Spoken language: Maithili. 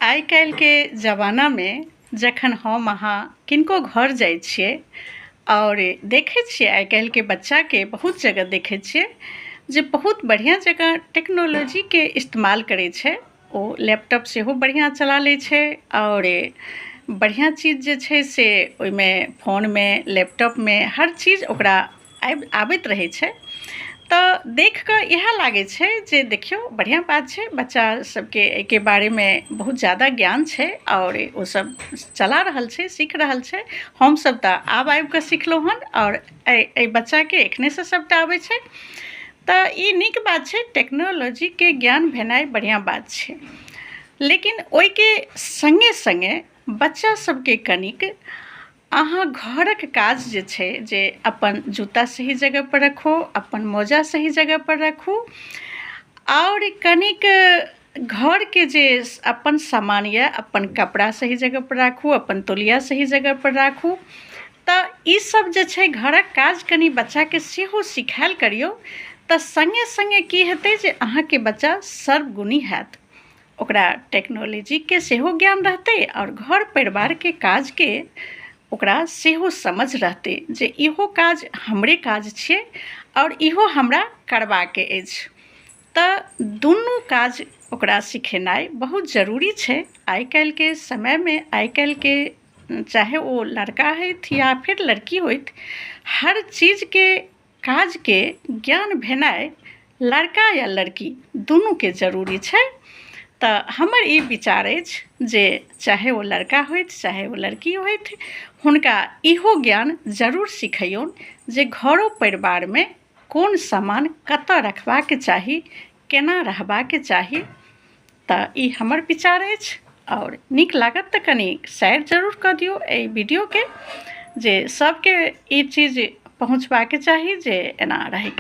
आइ काल्हिके जमानामे जखन हम अहाँ किनको घर जाइ छियै आओर देखै छियै आइ काल्हिके बच्चाके बहुत जगह देखै छियै जे बहुत बढ़िआँ जकाँ टेक्नोलॉजीके इस्तेमाल करै छै। ओ लैपटॉप सेहो बढ़िआँ चला लै छै आओर बढ़िआँ चीज जे छै से ओहिमे फोनमे लैपटॉपमे हर चीज ओकरा आबैत रहै छै। तऽ देख कऽ इएह लागै छै जे देखियौ, बढ़िआँ बात छै, बच्चा सबके एहिके बारेमे बहुत जादा ज्ञान छै आओर ओसब चला रहल छै, सीख रहल छै। हमसब तऽ आब आबि कऽ सिखलहुँ हन आओर एहि बच्चाके एखनेसँ सबटा आबै छै। तऽ ई नीक बात छै, टेक्नोलॉजीके ज्ञान भेनाइ बढ़िआँ बात छै, लेकिन ओहिके सङ्गे सङ्गे बच्चा सबके कनिक अहाँ घरक काज जे छै, जे अपन जूता सही जगह पर रखू, अपन मोजा सही जगह पर रखू आओर कनिक घरके जे अपन सामान यऽ, अपन कपड़ा सही जगह पर राखू, अपन तौलिया सही जगह पर राखू। तऽ ई सब जे छै घरक काज कनि बच्चाके सेहो सिखायल करियौ। तऽ सङ्गे सङ्गे की हेतै जे अहाँके बच्चा सर्वगुणी हैत, ओकरा टेक्नोलॉजीके सेहो ज्ञान रहतै आओर घर परिवारके काजके ओकरा सेहो समझ रहतै जे इहो काज हमरे काज छियै आओर इहो हमरा करबाके अछि। तऽ दुनू काज ओकरा सिखेनाइ बहुत जरूरी छै आइ काल्हिके समयमे। आइ काल्हिके चाहे ओ लड़का होथि या फिर लड़की होथि, हर चीजके काजके ज्ञान भेनाइ लड़का या लड़की दुनूके जरूरी छै। तऽ हमर ई विचार अछि जे चाहे ओ लड़का होथि, चाहे ओ लड़की होथि, हुनका इहो ज्ञान जरूर सिखैयौन जे घरो परिवारमे कोन सामान कतऽ रखबाक चाही, केना रहबाक चाही। तऽ ई हमर विचार अछि आओर नीक लागत तऽ कनि शेयर जरूर कऽ दियौ एहि वीडियोके, जे सबके ई चीज पहुँचबाके चाही जे एना रहैके।